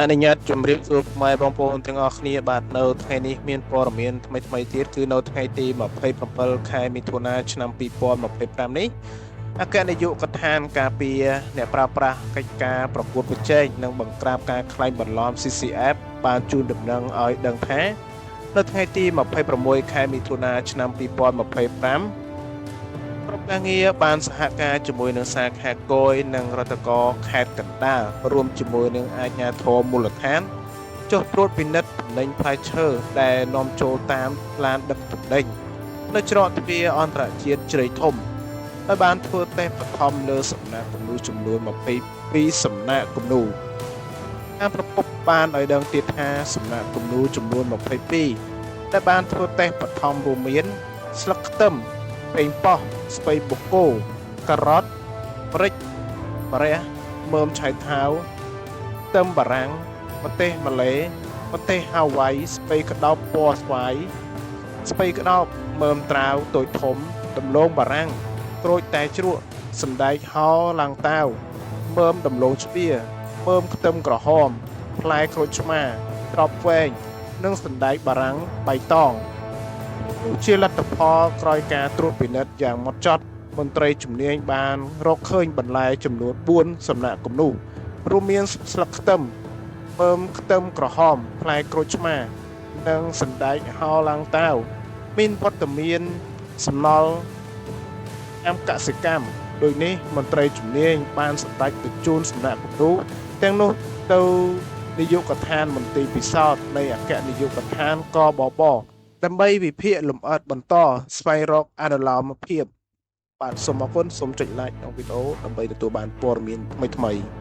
អនុញ្ញាតជម្រាបសួរខ្មែរបងប្អូនទាំងអស់គ្នាបាទនៅថ្ងៃនេះមានព័ត៌មានថ្មីៗទៀតគឺនៅថ្ងៃទី27ខែមិថុនាឆ្នាំ2025នេះអគ្គនាយកដ្ឋានការពារអ្នកប្រើប្រាស់កិច្ចការប្រកួតប្រជែងនិងបង្ក្រាបការក្លែងបន្លំ CCF បានជូនដំណឹងឲ្យដឹងថានៅថ្ងៃទី26ខែមិថុនាឆ្នាំ2025ក្រុមការងារបានសហការជាមួយនឹងសាខាគយនិងរដ្ឋកោខេត្តកណ្ដាលរួមជាមួយនឹងអាជ្ញាធរមូលដ្ឋានចុះត្រួតពិនិត្យទំនិញផ្លែឈើដែលនាំចូលតាមឡានដឹកទំនិញនៅច្រកទ្វារអន្តរជាតិជ្រៃធំដោយបានធ្វើតេស្តបឋមលើសំណាកគំនូចំនួន22សំណាកគំនូតាមប្រភពបានឲ្យដឹងទៀតថាសំណាកគំនូចំនួន22ដែលបានធ្វើតេស្តបឋមរួមមានស្លឹកខ្ទឹមប៉េងប៉ោះស្ពៃបូកូការ៉ុតម្រេចម្រះមើមឆៃថាវខ្ទឹមបារាំងម្ទេសម៉ាឡេម្ទេសហាវ៉ៃស្ពៃក្តោបពណ៌ស្វាយស្ពៃក្តោបមើមត្រាវតូចធំដំឡូងបារាំងក្រូចតែជ្រក់សណ្តែកហឡើងតាវមើមដំឡូងជ្វាមើមខ្ទឹមក្រហមផ្លែក្រូចឆ្មាត្រប់វែងនិងសណ្តែកបារាំងបៃតង ជាលទ្ធផលក្រោយការត្រួតពិនិត្យយ៉ាងម៉ត់ចត់មន្ត្រីជំនាញបានរកឃើញបន្លែចំនួន4សំណាក់គំនូរួមមានស្លឹកខ្ទឹមមើមខ្ទឹមក្រហមផ្លែក្រូចឆ្មានិងសណ្តែកហោឡើងតាវមានវត្តមានសំណល់កម្មកសិកម្មដូចនេះមន្ត្រីជំនាញបានសម្រេចបញ្ជូនសំណាក់គំនូទាំងនោះទៅនាយកដ្ឋានមន្ទីរពិសោធន៍នៃអគ្គនាយកដ្ឋានកបប ដើម្បីវិភាគលម្អិតបន្តស្វែងរកអនុលោមភាពបាទសូមអរគុណសូមចុច like ក្នុងវីដេអូដើម្បីទទួលបានព័ត៌មានថ្មីៗ។